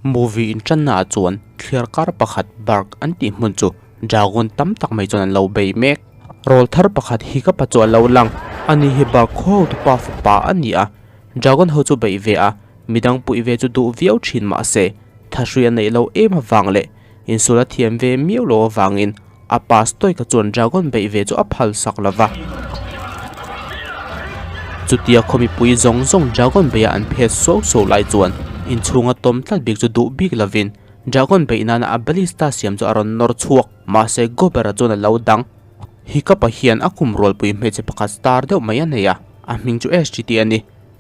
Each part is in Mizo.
Movie inṭanna ah chuan thliar kar pakhat bark an tih hmun chu dragon tam tak mai chuan an lo bei mek. Rawl thar pakhat hi ka pa chu a lo lang. Ani hi bark khaw hotu pa fapa a ni a, dragon ho chu beih ve a, midang puih ve chu duh viau thin mah se thahrui a neih loh em avang leh insul a thiam ve miau lo avangin a pa Stoic-a chuan dragon beih ve chu a phal sak lo va. Chutia khaw mipui zawng zawng dragon beih ah an phet suau suau lai chuan inchhunga tawm tlat bik chu duh bik lovin dragon beih nana a ballista siam chu a rawn nawr chhuak. Mahse Gober-a chuan a lo dang. Hiccup-a hian a kum rualpui hmeichhe pakhat star deuh mai a nei a, a hming chu Ashley tih a ni.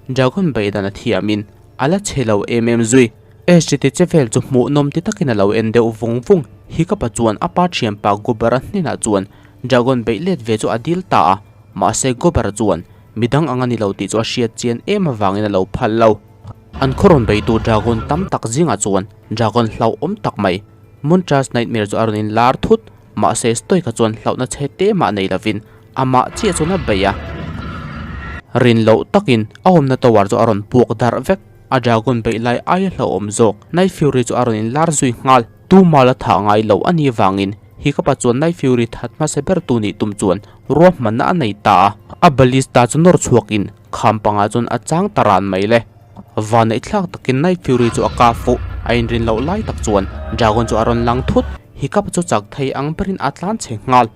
Dragon beih dan a thiamin a la chhe lo em em zui. Ashley te che vel chu hmuhnawm ti takin a lo en deuh vung vung. Hiccup-a chuan a pa thianpa Gober-a hnenah chuan Dragon beih let ve chu a dil ta a, mahse Gober-a chuan midang ang a ni lo tih chu a hriat chian em avangin a lo phal lo. An khaw rawn beitu Dragon tam tak zingah chuan Dragon hlauhawm tak mai Montrose Nightmare chu a rawn in lar thut, mahse Stoic-a chuan hlauhna chhe te mah nei lovin amah chiah chuan a bei a. Rin loh takin a awmna tower chu a rawn puak darh vek, a dragon beih lai aia hlauhawm zawk Night Fury chu a rawn in lar zui nghal. Tuma la thah ngai lo a nih vangin Hiccup-a chuan Night Fury that hmasa ber tu nih tum chuan ruahmanna a nei ta a. A ballista chu nawr chhuakin kham pangah chuan a chang ta ran mai le. Van eihthlak takin Night Fury chu a kap fuh, a inrin loh lai tak chuan Dragon chu a rawn lang thut, Hiccup chu chak thei ang berin a tlan chhe nghal.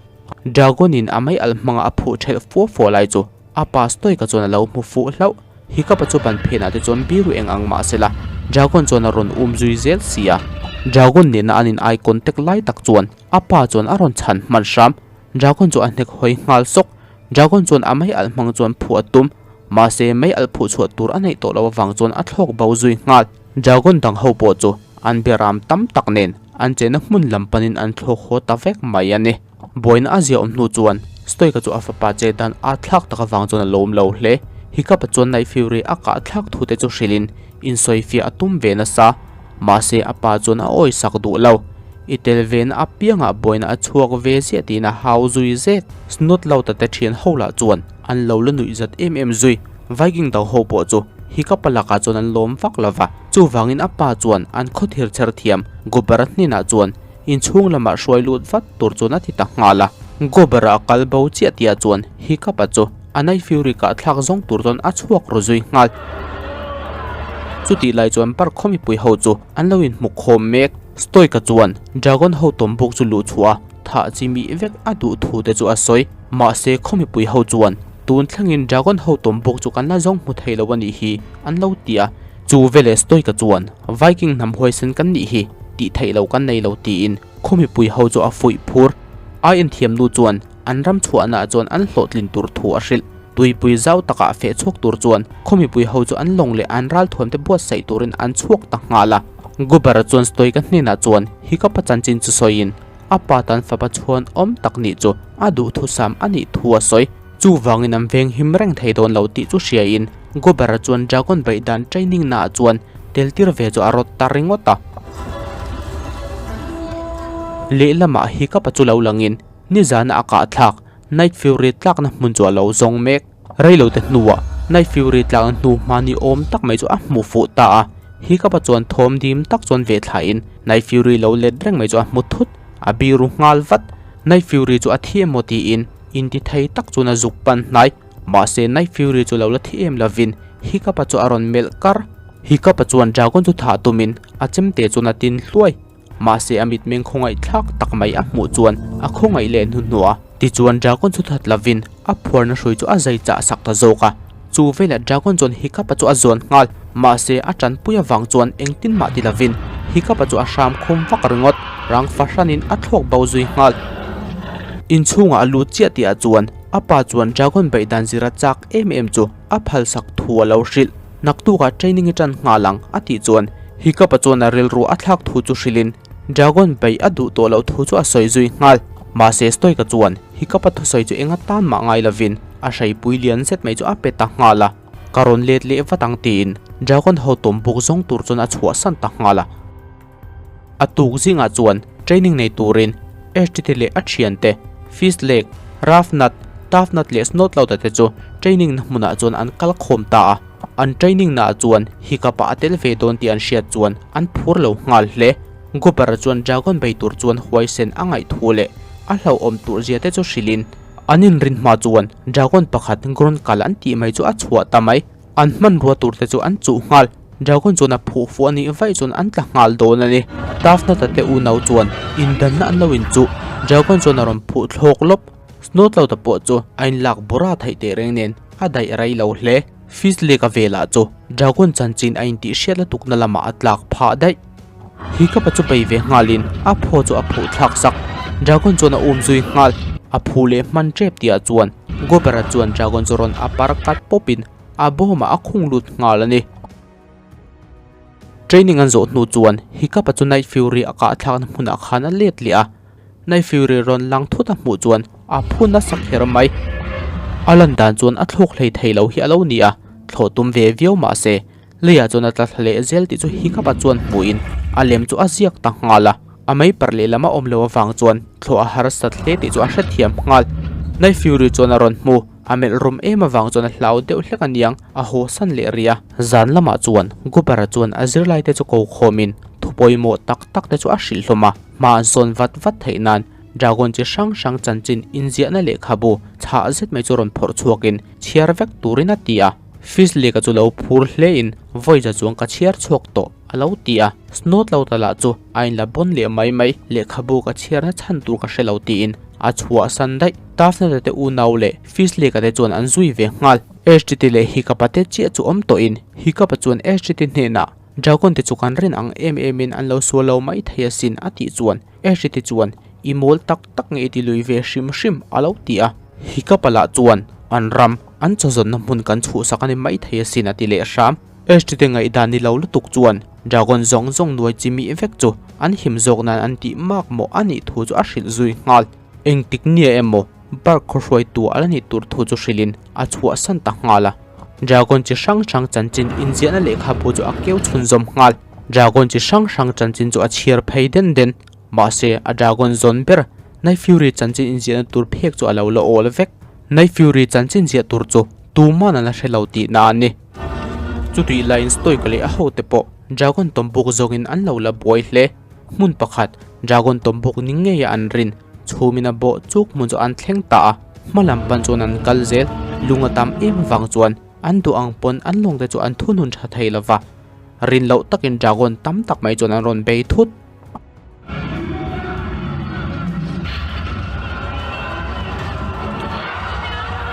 Dragon in a mei alh hmanga a phuh ṭhelh fua fua lai chu a pa Stoic-a chuan a lo hmu fuh hlauh. Hiccup-a chu ban phenah te chuan biru eng ang mah se la, Dragon chuan a rawn um zui zel si a. Dragon nena an in eye contact lai tak chuan a pa chuan a rawn chhan hman hram. Dragon chu a hnek hawi nghal sawk. Dragon chuan a mei alh hmang chuan phuh a tum. Mahse, mei alh phuh chhuah tur a neih tawh loh avang chuan a thlawk bo zui nghal. Dragon dang ho pawh chu an beram tam tak nen an chenna hmun lam panin an thlawk haw ta vek mai a ni. Buaina a ziaawm hnu chuan Stoic-a chu a fapa che dan a thlak tak avang chuan a lawm lo hle. Hiccup-a chuan Night Fury a kah thlak thu te chu hrilhin insawifiah a tum ve nasa. Mahse, a pa chuan a awisak duh lo. I tel vena apiangah buaina a chhuak ve ziah tiin a hau zui zet. Snotlout-a te thian ho lah chuan an lo la nuih zat em em zui. Viking do ho pawh chu Hiccup-a lakah chuan an lawm vak lo va, chuvangin a pa chuan an khaw thir chher thiam Gobber-a hnenah chuan inchhung lamah hruai lut vat tur chuan a ti ta nghal a. Gobber-a a kal bo chiah tihah chuan Hiccup-a chu a Night Fury kah thlak zawng tur chuan a chhuak ru zui nghal. Chutih lai chuan park khaw mipui ho chu an lo inhmu khawm mek. Stoic-a chuan Dragon ho tawm buk chu luh chhuah a, thah chi mih vek a duh thu te chu a sawi. Mahse khaw mipui ho chuan tun thlengin Dragon ho tawm buk chu kan la zawng hmu thei lo a nih hi an lo ti a. Chu veleh Stoic-a chuan Viking hnam huaisen kan nih hi tih theih lo kan nei lo tiin khaw mipui ho chu a fuih phur. Ai enthiam nu chuan an ram chhuahnaah chuan an hlawhtlin tur thu a hrilh. Tuipui zau takah feh chhuak tur chuan khaw mipui ho chu an lawng leh an ralthuam te buatsaih turin an chhuak ta nghal a. Guber-a chuan Stoic-a hnenah chuan Hiccup-a chanchin chu sawiin a pa tan fapa chhuan awm tak nih chu a duhthusam a nih thu a sawi. Chuvangin an veng him reng thei dawn lo tih chu hriain Guber-a chuan Dragon beih dan training naah chuan tel tir ve chu a rawt ta ringawt a. Lehlamah Hiccup-a chu lo langin nizana a kahthlak Night Fury tlakna hmun chu a lo zawng mek. Reilote hnuah Night Fury tlakna hnu hma ni awm tak mai chu a hmu fuh ta a, Hiccup-a chuan thawm dim tak chuan ve thlaiin Night Fury lo let reng mai chu a hmu thut, a biru nghal vat. Night Fury chu a thi emaw tiin inti thei tak chuan a zuk pan hnai. Mahse Night Fury chu lo la thi em lovin Hiccup-a chu a rawn melh kar. Hiccup-a chuan Dragon chu thah tumin a chemte chuan a tin hluai. Mahse a mitmeng khawngaih thlak tak mai a hmuh chuan a khawngaih leh hnuhnuh a. Tichuan Dragon chu that lovin a phuarna hrui chu a zai chah sak ta zawk a. Chu velah Dragon chuan Hiccup-a chu a zawn nghal. Mahse a tanpui avang chuan engtin mah ti lovin Hiccup-a chu a hram khum vak ringawt. Rang fahranin a thlawk bo zui nghal. Inchhungah a lut chiah tihah chuan a pa chuan Dragon beih dan zira chak em em chu a phalsak thu a lo hrilh. Naktukah training i tan nghal ang a tih chuan Hiccup-a chuan a rilru a thlak thu chu hrilhin Dragon beih a duh tawh loh thu chu a sawi zui nghal. Mahse Stoic-a chuan Hiccup-a thusawi chu eng atan mah ngai lovin a hreipui lian zet mai chu a pe ta nghal a, Ka rawn let leh vat ang tiin Dragon ho tawm buk zawng tur chuan a chhuahsan ta nghal a. A tuk zingah chuan training nei turin Ashtiti leh a thiante Fist Leg, Rough Nut, Tough Nut leh Snotlout-a te chu training na hmunah chuan an kal khawm ta a. An training naah chuan Hiccup-a a tel ve dawn tih an hriat chuan an phur lo nghal hle. Gobber-a chuan Dragon bei tur chuan huaisen a ngaih thu leh a hlauhawm tur zia te chu hrilhin an inrin hma chuan Dragon pakhat Gronkal an tih mai chu a chhuah ta mai. An hmanrua tur te chu an chuh nghal. Dragon chuan a phuh fuh a nih vaih chuan an tla nghal dawn a ni. Tafnata te unau chuan indanna an lo inchuh. Dragon chuan a rawn phuh thlawk lawp. Snowcloud-a pawh chu a inlak bawrh a theih tehreng nen a daih rei lo hle. Fizzlake-a velah chu Dragon chanchin a intih hriat lutukna lamah a tlak phah daih. Hiccup-a chu bei ve nghalin a phaw chu a phuh thlak sak. Dragon chuan a um zui nghal. A phu leh hman tep tihah chuan Gobber-a chuan Dragon chu rawn a par kat pawpin a bawmah a khung lut nghal a ni. Training an zawh hnu chuan Hiccup-a chu Night Fury a kah thlakna hmunah khan a let leh a. Night Fury rawn lang thut a hmuh chuan a phu nasa kher mai. A lan dan chuan a thlawk hlei thei lo hi a lo ni a, thlawh tum ve viau mah se leiah chuan a tla thla leh zel tih chu Hiccup-a chuan hmuhin a lem chu a ziak ta nghal a. A mei parh lehlam a awm lo avang chuan thlawh a harsat hle tih chu a hrethiam nghal. Night Fury chuan a rawn hmu. A melh rum em avang chuan a hlau deuh hlek a niang, a haw san leh rih a. Zan lamah chuan Gubara chuan a zirlaite chu ko khawmin thu pawimawh tak tak te chu a hrilh hlawm a. Hma an sawn vat vat theih nan Dragon chi hrang hrang chanchin inziahna lehkhabu chhah zet mai chu rawn phawrh chhuakin chhiar vek turin a ti a. Fizzlika chu lo phur hlein vawiza chuang ka chhiar chhuak tawh a lo ti a. Snowtlouta lah chu a inla bawn leh mai mai, lehkhabu ka chhiarna chhan tur ka hre lo tiin a chhuahsan daih. Tafnata te unau leh Fizzlika te chuan an zui ve nghal. Ashtiti leh Hiccup-a te chiah chu awm tawhin Hiccup-a chuan Ashtiti hnenah, Dragon te chu kan rin ang em emin an lo sual lo mai thei asin a tih chuan Ashtiti chuan, I mawl tak tak nge i ti lui ve hrim hrim a lo ti a. Hiccup-a lah chuan, An ram, an chawzawnna hmun kan chhuhsak a ni mai thei asin a ti leh hram. Ashtiti ngaihdan ni lo lutuk chuan Dragon zawng zawng nuai chi mih vek chu an him zawk nan an tih mak mawh a nih thu chu a hrilh zui nghal. Engtik nia emaw Bark khaw hruaitu a la nih tur thu chu hrilhin a chhuahsan ta nghal a. Dragon chi hrang hrang chanchin inziahna lehkhabu chu a keu chhunzawm nghal. Dragon chi hrang hrang chanchin chu a chhiar phei den den. Mahse, a Dragon zawn ber Night Fury chanchin inziahna tur phek chu a lo la awl vek. Night Fury chanchin ziah tur chu tuman an la hre lo tihna a ni. Chutih laiin Stoic leh a hote pawh Dragon tawmbuk zawngin an lo la buai hle. Hmun pakhat, Dragon tawmbuk ni ngeia an rin, chhumin a bawh chuk hmun chu an thleng ta a, hma lam pan chuan an kal zel. Lung a tam em vang chuan an duh ang pawn an lawngte chu an thunun tha thei lo va. Rin loh takin Dragon tam tak mai chuan an rawn bei thut.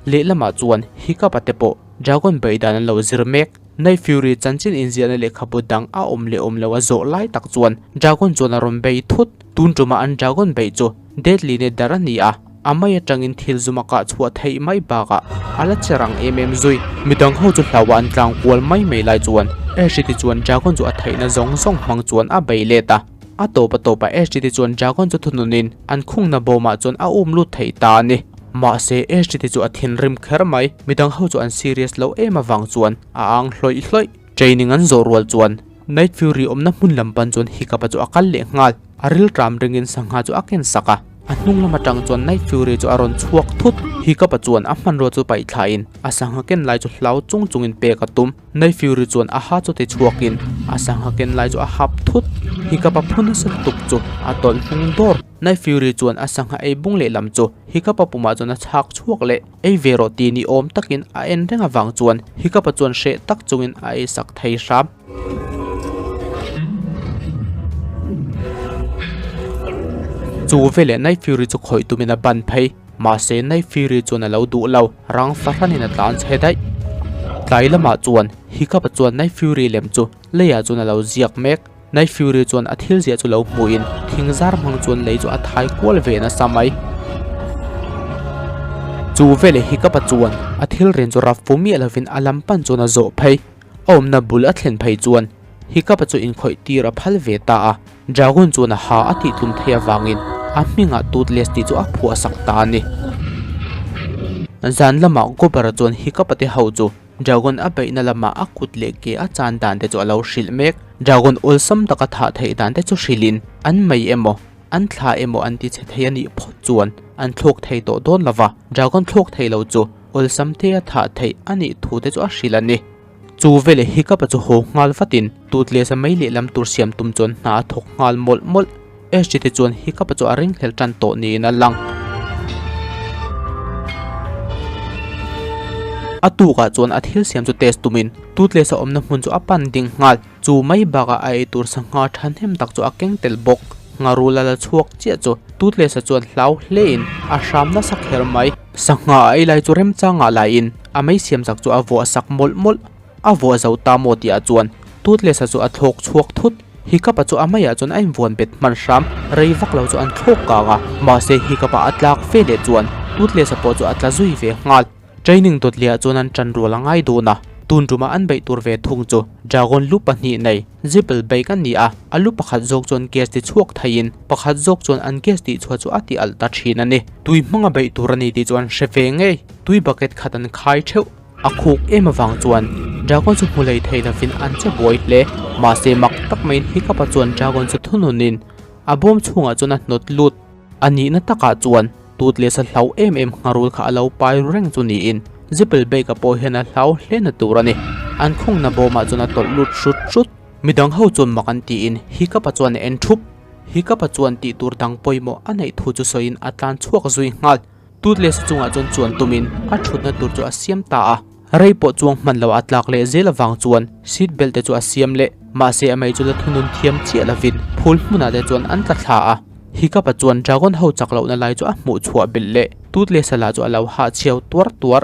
Lehlamah chuan Hiccup-a te pawh Dragon beih dan an lo zir mek. Night Fury chanchin inziahna lehkhabu dang a awm leh awm lo a zawh lai tak chuan Dragon chuan a rawn bei thut. Tun tumah an Dragon beih chu Deadly Nether a ni a, a mai atangin thil zum a kah chhuah theih mai bakah a la che rang em em zui. Midang ho chu hlauhah an tlang kual mai mai lai chuan Ashley te chuan Dragon chu a theihna zawng zawng hmang chuan a bei let a. A tawp a tawpah Ashley te chuan Dragon chu thununin an khungna bawmah chuan a um lut thei ta a ni. Mahse Ashley te chu a thinrim kher mai, midang ho chu an serious lo em avang chuan a ang hlawih hlawih. Training an zawh rual chuan Night Fury awmna hmun lam pan chuan Hiccup-a chu a kal leh nghal. A rilṭam ringin sangha chu a ken sak a, a hnung lam aṭang chuan Night Fury chu a rawn chhuak thut. Hiccup-a chuan a hmanrua chu paih thlain a sangha ken lai chu hlau chung chungin pek a tum. Night Fury chuan a ha chu ti chhuakin a sangha ken lai chu a hap thut. Hiccup-a phu nasa lutuk chu a tawlh hnung dawr. Night Fury chuan a sangha ei bung lehlam chu Hiccup-a pumah chuan a chhak chhuak leh. Ei ve rawh ti ni awm takin a en reng avang chuan Hiccup-a chuan hreh tak chungin a ei sak thei hram. Chu veleh Night Fury chu khawih tumin a ban phei. Mahse Night Fury chuan a lo duh lo, rang fahranin a tlan chhe daih. Tlai lamah chuan Hiccup-a chuan Night Fury lem chu leiah chuan a lo ziak mek. Night Fury chuan a thil ziah chu lo hmuhin thing zar hmang chuan lei chu a thai kual ve nasa mai. Chu veleh Hiccup-a chuan a thil ren chu rap fu miah lovin a lam pan chuan a zawh phei. A awmna bul a thlen phei chuan Hiccup-a chu inkhawih tir a phal ve ta a. Dragon chuan a ha a tih tlum theih avangin a hmingah Toothless tih chu a phuah sak ta a ni. Zan lamah Gobber-a chuan Hiccup-a te ho chu Dragon a beihna lamah a kut leh ke a chan dan te chu a lo hrilh mek. Dragon awlsam taka thah theih dan te chu hrilhin an mei emaw, an thla emaw an ti chhe thei a nih phawt chuan an thlawk thei tawh dawn lo va. Dragon thlawk thei lo chu awlsam te a thah theih a nih thu te chu a hrilh a ni. Chu veleh Hiccup-a chu haw nghal vatin Toothless-a mei lehlam tur siam tum chuan hna a thawk nghal mawlh mawlh. Ashley te chuan Hiccup-a chu a ringhlel tan tawh niin a lang. A tukah chuan a thil siam chu test tumin Toothless-a awmna hmun chu a pan ding nghal. Chu mai bakah a eitur sangha thahnem tak chu a keng tel bawk. Ngharul a la chhuak chiah chu Toothless-a chuan hlau hlein a hram nasa kher mai. Sangha a ei lai chu remchangah laiin a mei siam chak chu a vuah sak mawlh mawlh. A vuah zo ta maw tihah chuan Toothless-a chu a thlawk chhuak thut. Hiccup-a chu a maiah chuan a invuan bet hman hram. Rei vak lo chu an thlawk kang a, mahse Hiccup-a a tlak fe leh chuan Toothless-a pawh chu a tla zui ve nghal. Training dawt lehah chuan an tan rual a ngai dawn a, tun tumah an beih tur ve thung chu Dragon lu pahnih nei Zipple bake a ni a, a lu pakhat zawk chuan gas ti chhuak theiin pakhat zawk chuan an gas tih chhuah chu a ti alh ta thin a ni. Tui hmanga beih tur a ni tih chu an hre ve ngei, tui bucket khat an khai theuh. A khuk em avang chuan Dragon chu hmu lei thei lovin an che buai hle, mahse mak tak maiin Hiccup-a chuan Dragon chu thununin a bawm chhungah chuan a hnawt lut. A nihna takah chuan tut leh sa hlau em em ngharul kha a lo pai ru reng chu niin Zippelback-a pawh hian a hlau hle na tur a ni. An khungna bawmah chuan a tawlh lut hrut hrut. Midang ho chuan mak an tiin Hiccup-a chuan a en thup. Hiccup-a chuan tih tur dang pawimawh a neih thu chu sawiin a tlan chhuak zui nghal. Tut leh sa chungah chuan chuan tumin a thutna tur chu a siam ta a. Rei pawh chuang hman lo a tlak leh zel avang chuan seat belt te chu a siam leh. Mahse a mei chu la thunun thiam chiah lovin phul hmunah te chuan an tla thla a. Hiccup-a chuan dragon ho chak lohna lai chu a hmuh chhuah belh leh Toothless-a lah chu a lo hahchhiau tuar tuar.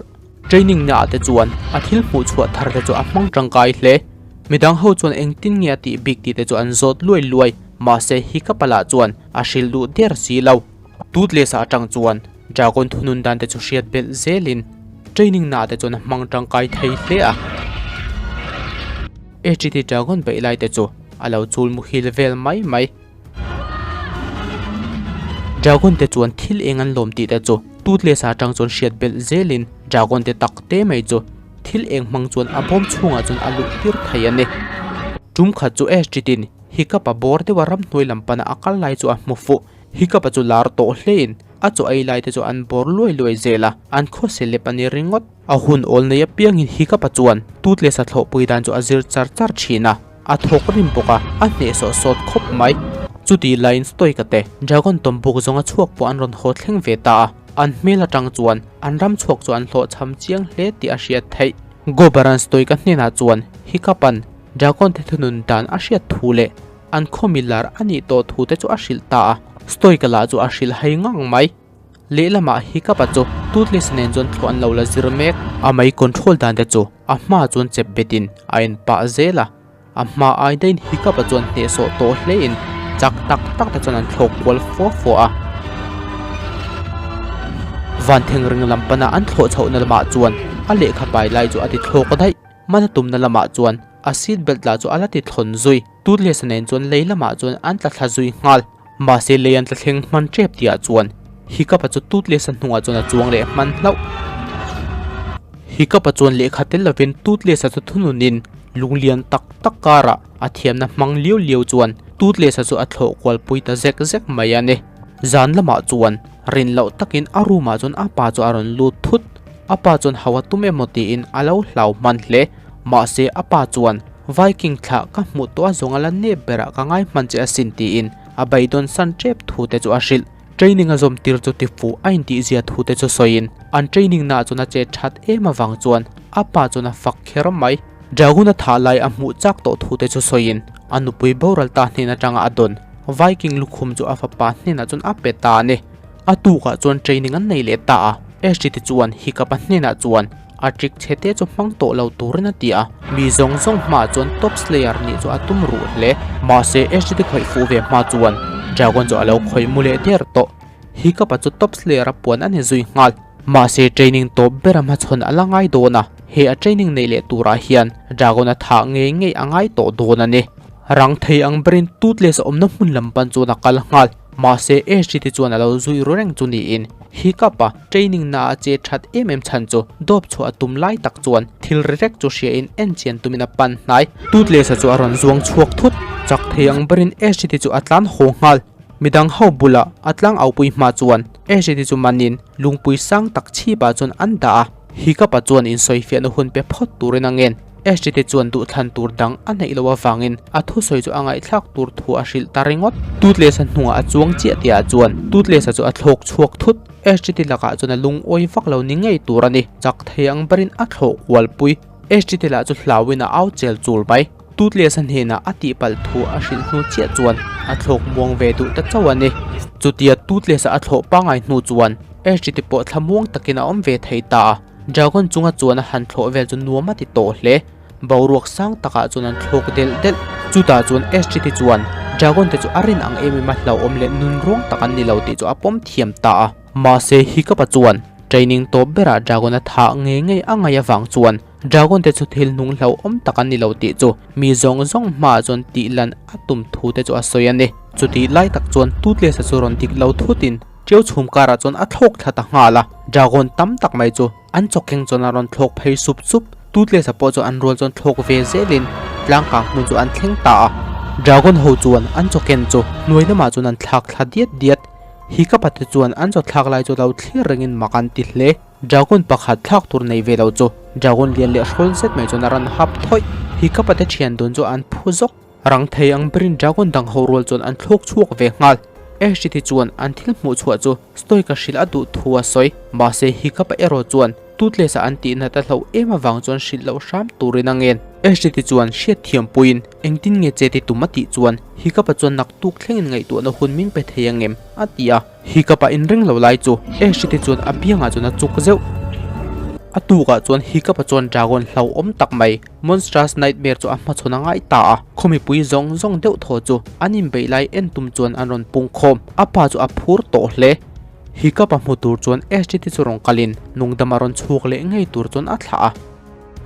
Training naah te chuan a thil hmuh chhuah thar te chu a hmang tangkai hle. Midang ho chuan engtin nge a tih bik tih te chu an zawt luai luai. Mahse Hiccup-a lah chuan a hrilh duh der si lo. Toothless-a atang chuan Dragon thunun dan te chu hriat belh zelin training naah te chuan a hmang tangkai thei hle a. HT Dragon beih lai te chu a lo chul muhil vel mai mai. Dragon te chuan thil eng an lawm tih te chu Toothless-a atang chuan hriat belh zelin Dragon te tak te mai chu thil eng hmang chuan a bawm chhungah chuan a luh tir thei a ni. Tum khat chu Astrid-in Hiccup-a bawr deuha ramhnuai lam pana a kal lai chu a hmu fuh. Hiccup-a chu lar tawh hlein a chaw ei lai te chu an bawr luai luai zel a, an khawse lep a ni ringawt. A hun awl nei apiangin Hiccup-a chuan Toothless-a thlawhpui dan chu a zir char char thin a, a thawk rim bawk a, a hnehsawh sawt khawp mai. Chutih laiin Stoic-a te Dragon tawmbuk zawnga chhuak pawh an rawn haw thleng ve ta a, an hmel atang chuan an ram chhuak chu an hlawhchham chiang hle tih a hriat theih. Gobaran Stoic-a hnenah chuan Hiccup-a'n Dragon te thunun dan a hriat thu leh An khawmi lar a nih tawh thu te chu a hrilh ta a, Stoica lah chu a hrilh hai ngang mai. Lehlamah Hiccup-a chu Toothless nen chuan thluah an lo la zir mek. A mei control dan te chu a hma chuan chep betin a en pah zel a, a hma ai daihin Hiccup-a chuan hnehsawh tawh hlein chak tak tak te chuan an thlawk kual fua fua a. Van thengreng lam pana an thlawh chhohna lamah chuan a lehkha pai lai chu a ti thlawk daih. Hmana tumna lamah chuan a seat belt lah chu a la ti thlawn zui. Toothless nen chuan lei lamah chuan an tla thla zui nghal. Mahse lei an tla thleng hman tep tihah chuan Hiccup-a chu Toothless-a hnungah chuan a chuang leh hman hlauh. Hiccup-a chuan lehkha tel lovin Toothless-a chu thununin lunglian tak tak karah a thiamna hmang liau liau chuan Toothless-a chu a thlawh kual pui ta zek zek mai a ni. Zan lamah chuan rin loh takin a room-ah chuan a pa chu a rawn lut thut. A pa chuan hau a tum emaw tiin a lo hlau hman hle. Mahse a pa chuan Viking thlah ka hmuh tawh a zawng a la nep berah ka ngai hman che asin tiin a beidawn san tep thu te chu a hrilh. Training a zawm tir chu tifuh a intihzia thu te chu sawiin an training naah chuan a chet that em avang chuan a pa chuan a fak kher mai. Dragon a thah lai a hmuh chak tawh thu te chu sawiin a nupui boral ta hnen atanga a dawn Viking lukhum chu a fapa hnenah chuan a pe ta a ni. A tukah chuan training an nei leh ta a, Ashley te chuan Hiccup-a hnenah chuan a trick chhe te chu hmang tawh lo turin a ti a, mi zawng zawng hmaah chuan top slayer nih chu a tum ruh hle. Mahse Ashley te khawih fuh ve hma chuan Dragon chu a lo khawih mu leh der tawh. Hiccup-a chu top slayer a puan a ni zui nghal. Mahse training tawp ber a hmachhawn a la ngai dawn a, he a training neih leh turah hian Dragon a thah ngei ngei a ngai tawh dawn a ni. Rang thei ang berin Toothless awmna hmun lam pan chuan a kal nghal. Mahse SG te chuan a lo zui ru reng chu niin Hiccup-a training na a che that em em chhan chu dawp chhuah a tum lai tak chuan thil ri rek chu hria in en chian tumin a pan hnai. Toothless-a chu a rawn zuang chhuak thut. Chak thei ang berin SG te chu a tlan haw nghal. Midang ho bulah a tlang aupui hma chuan SG te chu manin lungpui sang tak chhipah chuan an dah a. Hiccup-a chuan insawifiahna hun pe phawt turin a ngen. SGT chuan duhthlan tur dang a neih loh avangin a thusawi chu a ngaihthlak tur thu a hrilh ta ringawt. Toothless-a hnungah a chuang chiah tihah chuan Toothless-a chu a thlawk chhuak thut. SGT lakah chuan a lungawi vak lo ni ngei tur a ni. Chak thei ang berin a thlawh kualpui. SGT lah chu hlauin a au chel chul mai. Toothless-a hnenah a tihpalh thu a hrilh hnu chiah chuan a thlawk muang ve duh ta chauh a ni. Chutia Toothless-a a thlawh pangngai hnu chuan SGT pawh thlamuang takin a awm ve thei ta a. Dragon chunga chuan a han thlawh vel chu nuam a ti tawh hle. Boruak sang takah chuan an thlawk delh delh. Chutah chuan SGT chuan Dragon te chu a rin ang em em a hlauhawm leh nun ruang tak an ni lo tih chu a pawm thiam ta a. Mahse Hiccup-a chuan training tawp berah Dragon a thah ngei ngei a ngaih avang chuan Dragon te chu thil hnung hlauhawm tak an ni lo tih chu mi zawng zawng hmaah chuan tih lan a tum thu te chu a sawi a ni. Chutih lai tak chuan Toothless-a chu rawn dik lo thutin Ṭiau chhum karah chuan a thlawk thla ta nghal a, dragon tam tak mai chu an chawkeng chuan a rawn thlawk phei sup sup. Toothless-a pawh chu an rual chuan thlawk ve zelin tlangkang hmun chu an thleng ta a. Dragon ho chuan an chawken chu hnuai lamah chuan an thlak thla diat diat. Hiccup-a te chuan an chaw thlak lai chu lo thlir rengin mak an ti hle. Dragon pakhat thlak tur nei ve lo chu dragon lian leh hrawl zet mai chuan a rawn hap thawih. Hiccup-a te thian dun chu an phu zawk. Rang thei ang berin dragon dang ho rual chuan an thlawk chhuak ve nghal. Ashley chuan an thil hmuh chhuah chu Stoic-a hrilh a duh thu a sawi. Mahse Hiccup-a erawh chuan Toothless-a an tih nat a hlauh em avang chuan hrilh loh hram turin a ngen. Ashley chuan hriat thiam puiin engtin nge che ti tum a tih chuan Hiccup-a chuan naktuk thlengin ngaihtuahna hun min pe thei ang em? a ti a. Hiccup-a inring lo lai chu Ashley chuan a biangah chuan a chuk zeuh. A tukah chuan Hiccup-a chuan dragon hlauhawm tak mai Monstrous Nightmare chu a hmachhawn a ngai ta a, khaw mipui zawng zawng deuh thaw chu an inbeih lai en tum chuan an rawn pung khawm. A pa chu a phur tawh hle. Hiccup-a hmu tur chuan Ashley te chu rawn kalin nungdam a rawn chhuak leh ngei tur chuan a thlah a.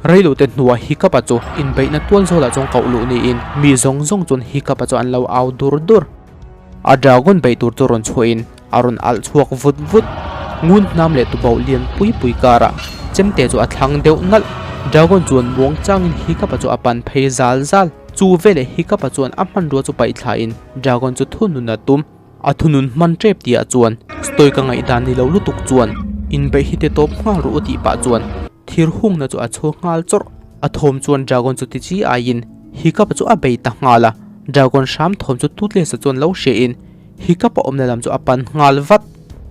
Reilote hnuah Hiccup-a chu inbeihna tual zawlah chuan koh luh niin mi zawng zawng chuan Hiccup-a chu an lo au dur dur. A dragon beih tur chu rawn chhuahin a rawn alh chhuak vut vut. Ngun hnam leh tubauh lian pui pui karah chemte chu a thlang deuh nalh. Dragon chuan muang changin Hiccup-a chu a pan phei zal zal. Chu veleh Hiccup-a chuan a hmanrua chu paih thlain dragon chu thunun a tum. A thunun hman tep tihah chuan Stoic-a ngaihdan ni lo lutuk chuan inbeih hi ti tawp nghal rawh u tih pah chuan thir hungna chu a chhuak nghal chawrh. A thawm chuan dragon chu ti chi aiin Hiccup-a chu a bei ta nghal a. Dragon hram thawm chu Toothless-a chuan lo hriain Hiccup-a awmna lam chu a pan nghal vat.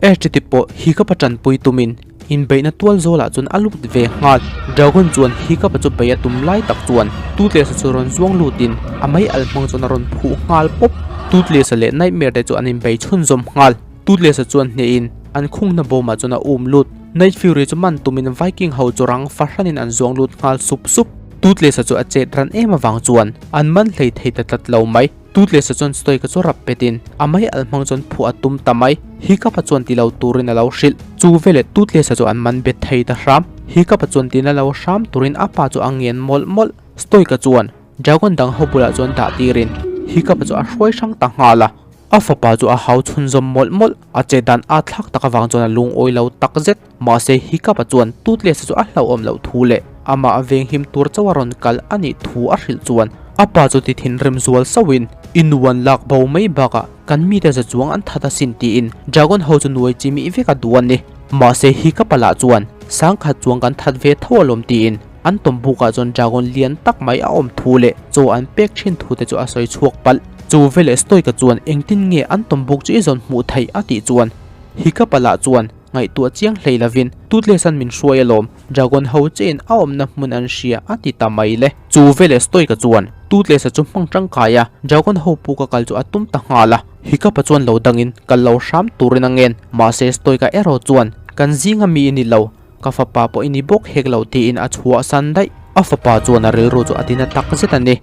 Ashley pawh Hiccup-a tanpui tumin inbeihna tual zawlah chuan a lut ve nghal. Dragon chuan Hiccup-a chu bei a tum lai tak chuan Toothless-a chu rawn zuang lutin a mei al hmang chuan a rawn phuh nghal pawp. Toothless-a leh Nightmare te chu an inbei chhunzawm nghal. Toothless-a chuan hnehin an khungna bawmah chuan a um lut. Night Fury chu man tumin Viking ho chu rang fahranin an zuang lut nghal sup sup. Toothless-a chu a chet ran em avang chuan an man hlei thei ta tlat lo mai. Toothless-a chuan Stoic-a chu rap petin a mei alh hmang chuan phuah a tum ta mai. Hiccup-a chuan ti lo turin a lo hrilh. Chu veleh Toothless-a chu an man bet thei ta hram. Hiccup-a chuan tina lo hram turin a pa chu a ngen mawlh mawlh. Stoic-a chuan Dragon dang ho bulah chuan dah tirin Hiccup-a chu a hruai hrang ta nghal a. A fapa chu a hau chhunzawm mawlh mawlh. A che dan a thlak tak avang chuan a lungawi lo tak zet. Mahse Hiccup-a chuan Toothless-a chu a hlauhawm loh thu leh amah a venghim tur chauh a rawn kal a nih thu a hrilh chuan a pa chu ti thinrim zual sauhin, I nu an lak bo mai bakah kan mite za chuang an that asin tiin Dragon ho chu nuai chi mih vek a duh a ni. Mahse Hiccup-a lah chuan sangkhat chuang kan that ve tho alawm tiin an tawm bukah chuan Dragon lian tak mai a awm thu leh chaw an pek thin thu te chu a sawi chhuak palh. Chu veleh Stoic-a chuan engtin nge an tawm buk chu i zawn hmuh theih a tih chuan Hiccup-a lah chuan Ngaihtuah chiang hlei lovin Toothless-a'n min hruai alawm, Dragon ho chein a awmna hmun an hria a ti ta mai le. Chu veleh Stoic-a chuan Toothless-a chu hmang tangkai a, Dragon ho puka kal chu a tum ta nghal a. Hiccup-a chuan lo dangin kal lo hram turin a ngen. Mahse Stoic-a erawh chuan, Kan zinga mi i ni lo, ka fapa pawh i ni bawk hek lo tiin a chhuahsan daih. A fapa chuan a rilru chu a tina takzet a ni.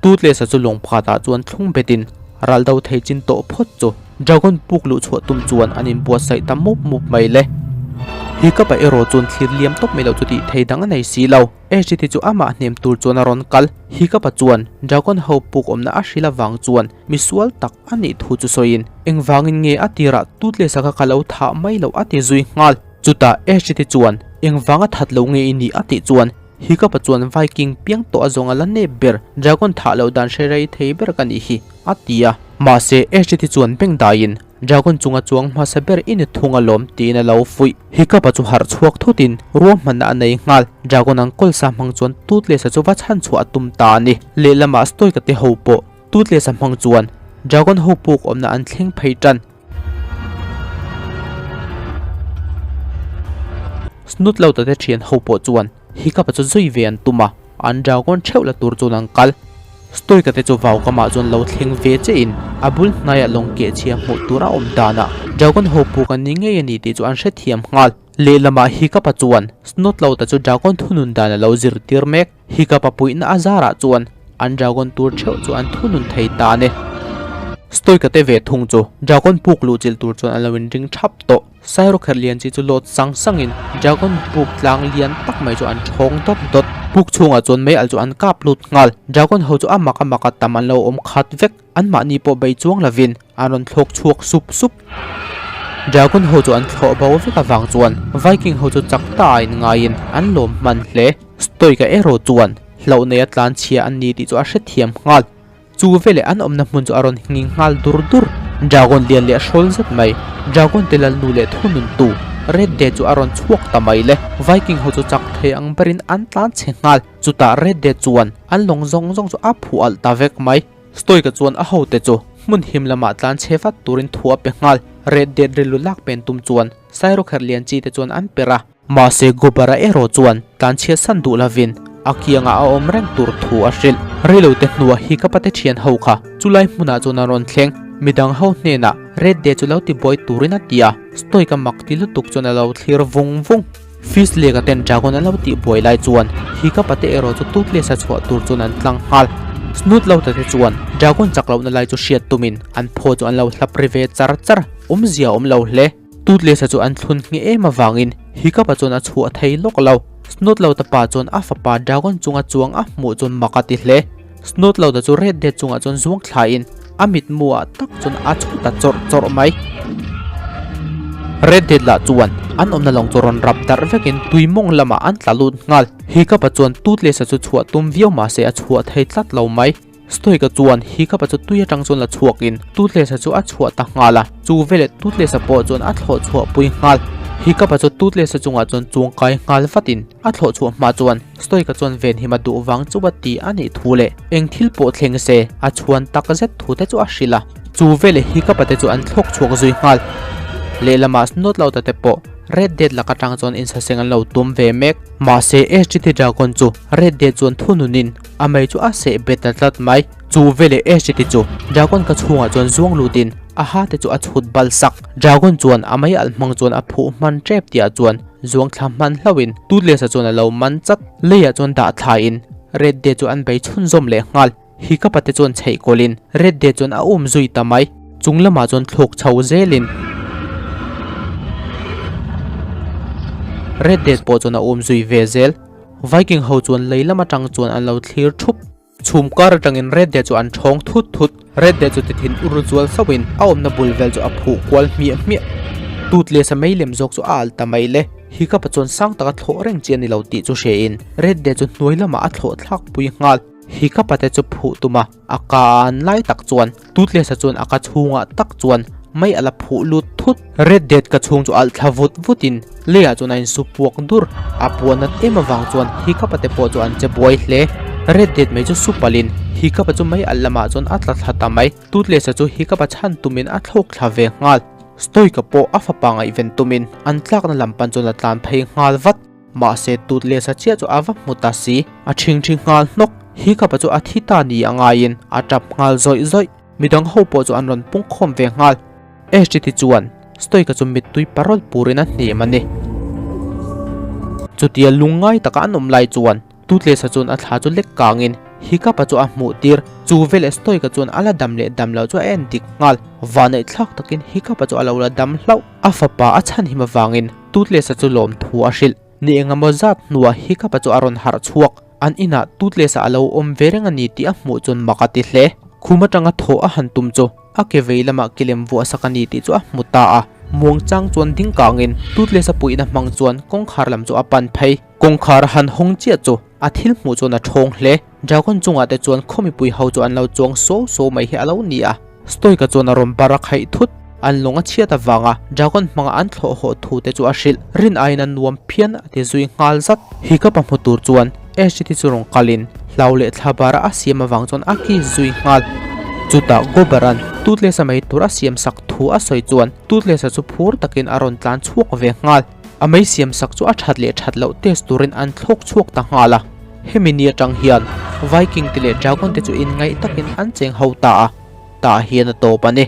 Toothless-a chu lung pakhatah chuan thlung betin ral do thei chin tawh phawt chu Dragon puk luh chhuah tum chuan an inbuatsaih ta mup mup mai le. Hiccup-a erawh chuan thlir liam tawp mai loh chu tih thei dang a nei si lo. Ashley chu amah hnem tur chuan a rawn kal. Hiccup-a chuan Dragon ho puk awmna a hrilh avang chuan misual tak a nih thu chu sawiin, Engvangin nge a tirah Toothless-a kha ka lo thah mai loh a ti zui nghal. Chutah Ashley chuan, Engvanga that lo nge i nih a tih chuan Hiccup-a chuan Viking piang tawh a zawng a la nep ber, Dragon thah loh dan hre rei thei ber ka nih hi, a ti a. Mahse, Ashley chuan beng daiin Dragon chunga chuang hmasa ber i ni thung alawm tiin a lo fuih. Hiccup-a chu harh chhuak thutin ruahmanna a nei nghal. Dragon an kawlsa hmang chuan Toothless-a chu va chhan chhuah a tum ta a ni. Lehlamah Stoic-a te ho pawh Toothless-a hmang chuan Dragon ho puk awmna an thleng phei tan. Snootlout-a te thian ho pawh chuan Hiccup-a chu zui ve an tum a, an dragon theuh la tur chuan an kal. Stoic-a te chu vau kamah chuan lo thleng ve che in a bul hnaiah lawng keh chhia hmuh tur a awm danah dragon ho puk an ni ngei a ni tih chu an hrethiam nghal. Lehlamah Hiccup-a chuan Snootlout-a chu dragon thunun dan a lo zirtir mek. Hiccup-a puihna a zarah chuan an dragon tur theuh chu an thunun thei ta a ni. Stoic-a te ve thung chu dragon puk luh chilh tur chuan an lo inring thap tawh. Sairawkherh lian chi chu lawt sang sangin dragon puk tlang lian tak mai chu an thawng dawt dawt. Puk chhungah chuan mei alh chu an kap lut nghal. Dragon ho chu a mak a mak a tam an lo awm khat vek. Anmahni pawh bei chuang lovin an rawn thlawk chhuak sup sup. Dragon ho chu an thlawh bo vek avang chuan Viking ho chu chak ta a inngaiin an lawm hman hle. Stoic-a erawh chuan hlauh neia tlan chhia an ni tih chu a hrethiam nghal. Chu veleh an awmna hmun chu a rawn nghing nghal dur dur. Dragon lian leh hrawl zet mai, Dragon te lalnu leh thununtu Red Death chu a rawn chhuak ta mai le. Viking ho chu chak thei ang berin an tlan chhe nghal. Chutah Red Death chuan an lawng zawng zawng chu a phuh alh ta vek mai. Stoic-a chuan a hote chu hmun him lamah tlan chhe vat turin thu a pe nghal. Red Death rilru lak pen tum chuan Sairawkherh lian chi te chuan an per a. Mahse Gobara erawh chuan tlan chhiat san duh lovin a kiangah a awm reng tur thu a hrilh. Reilote hnuah hi ka pate thian ho kha chulai hmunah chuan a rawn thleng. Midang ho hnenah Red Death chu lo ti buai turin a ti a, Stoic-a mak ti lutuk chuan a lo thlir vung vung. Fish lake-a ten dragon an lo tih buai lai chuan hi ka pate erawh chu Toothless a chhuah tur chuan an tlang nghal. Snoot lo tate chuan dragon chak lohna lai chu hriat tumin an phaw chu an lo hlap ri ve char char. Awmzia a awm lo hle. Toothless-a chu an thlun ngheh em avangin Hiccup-a chuan a chhuah thei lawk lo. Snootlout-a pa chuan a fapa dragon chunga chuang a hmuh chuan mak a ti hle. Snootlout-a chu Red Death chungah chuan zuang thlaiin a mitmu ah tak chuan a chhu ta chawrh chawrh mai. Red Death lah chuan an awmna lawng chu rawn rap darh vekin tui mawng lamah an tla lut nghal. Hiccup-a chuan Toothless-a chu chhuah tum viau mahse a chhuah thei tlat lo mai. Stoic-a chuan Hiccup-a chu tui atang chuan la chhuakin Toothless-a chu a chhuah ta nghal a, chu veleh Toothless-a pawh chuan a thlawh chhuah pui nghal. Hiccup-a chu Toothless-a chungah chuan chuang kai nghal vatin a thlawh chhuah hma chuan Stoic-a chuan venhim a duh vang chu a ti a nih thu leh eng thil pawh thleng se a chhuan tak zet thu te chu a hrilh a. Chu veleh Hiccup-a te chu an thlawk chhuak zui nghal. Lehlamah Snotlauta te pawh Red Death lak atang chuan insaseng an lo tum ve mek. Mahse SGT Dragon chu Red Death chuan thununin A mei chu a seh bet ta tlat mai. Chu veleh Ashley te chu Dragon ka chhungah chuan zuang lutin a ha te chu a chhut bal sak. Dragon chuan a mei alh hmang chuan a phuh hman tep tihah chuan zuang thla hman hlauhin Toothless-a chuan a lo man chat. Leiah chuan dah thlaiin Red Death chu an bei chhunzawm leh nghal. Hiccup-a te chuan chheih kawlhin Red Death chuan a um zui ta mai. Chung lamah chuan thlawk chho zelin Red Death pawh chuan a um zui ve zel. Viking ho chuan lei lam atang chuan an lo thlir thup. Chhum kar atangin Red Death chu an thawng thut thut. Red Death chu ti thin ur zual sauhin a awmna bul vel chu a phuh kual hmiah hmiah. Tut leh sa mei lem zawk chu a alh ta mai le. Hiccup-a chuan sang taka thlawh reng chi a ni lo tih chu hrein Red Death chu hnuai lamah a thlawh thlak pui nghal. Hiccup-a te chu phuh tum a, a ka a an lai tak chuan Toothless-a chuan a ka chhungah tak chuan mei a la phuh lut thut. Red Death ka chhung chu alh thla vut vutin leiah chuan a insu puak dur. A puan nat em avang chuan Hiccup-a te pawh chu an che buai hle. Red Death mai chu su palhin Hiccup-a chu mei alh lamah chuan a tla thla ta mai. Toothless-a chu Hiccup-a chhan tumin a thlawk thla ve nghal. Stoic-a pawh a fapa ngaihven tumin an tlakna lam pan chuan a tlan phei nghal vat. Mahse Toothless-a chiah chu a va hmu ta si. A ṭhingṭhi nghal hnawk. Hiccup-a chu a thi ta ni a ngaiin a ṭap nghal zawih zawih. Midang ho pawh chu an rawn pung khawm ve nghal. Ashley-te chuan Stoic-a chu mittui parawl purin a hnem a ni. Chutia lungngai taka an awm lai chuan Toothless-a chuan a thla chu lek kangin Hiccup-a chu a hmuh tir. Chu veleh Stoic-a chuan a la dam leh dam lo chu a en dik nghal. Vaneihthlak takin Hiccup-a chu a lo la dam hlauh. A fapa a chhanhim avangin Toothless-a chu lawmthu a hrilh. Ni engemaw zat hnuah Hiccup-a chu a rawn harh chhuak. An inah Toothless-a a lo awm ve reng a ni tih a hmuh chuan mak a ti hle. Khum atanga thaw a han tum chu a ke vei lamah kilem vuah sak a ni tih chu a hmu ta a. Muangchang chuan ding kangin Toothless-a puihna hmang chuan kawngkhar lam chu a pan phei. Kawngkhar a han hawng chiah chu a thil hmuh chuan a thawng hle. Dragon chungah te chuan khaw mipui ho chu an lo chuang suau suau mai hi a lo ni a. Stoic-a chuan a rawn bar a khaih thut. An lung a chhiat avanga dragon hmanga an thlawh haw thu te chu a hrilh. Rin aiin a nuam phian a ti zui nghal zat. Hiccup a hmu tur chuan Ashley te chu rawn kalin hlau leh thla bara a siam avang chuan a kiss zui nghal. Chutah Gober-a'n Toothless-a mai tur a siam sak thu a sawi chuan Toothless-a chu phur takin a rawn tlan chhuak ve nghal. A mei siam sak chu a that leh that loh test turin an thlawk chhuak ta nghal a. Hemi ni atang hian Viking te leh Dragon te chu inngaih takin an cheng ho ta a, tah hian a tawp a ni.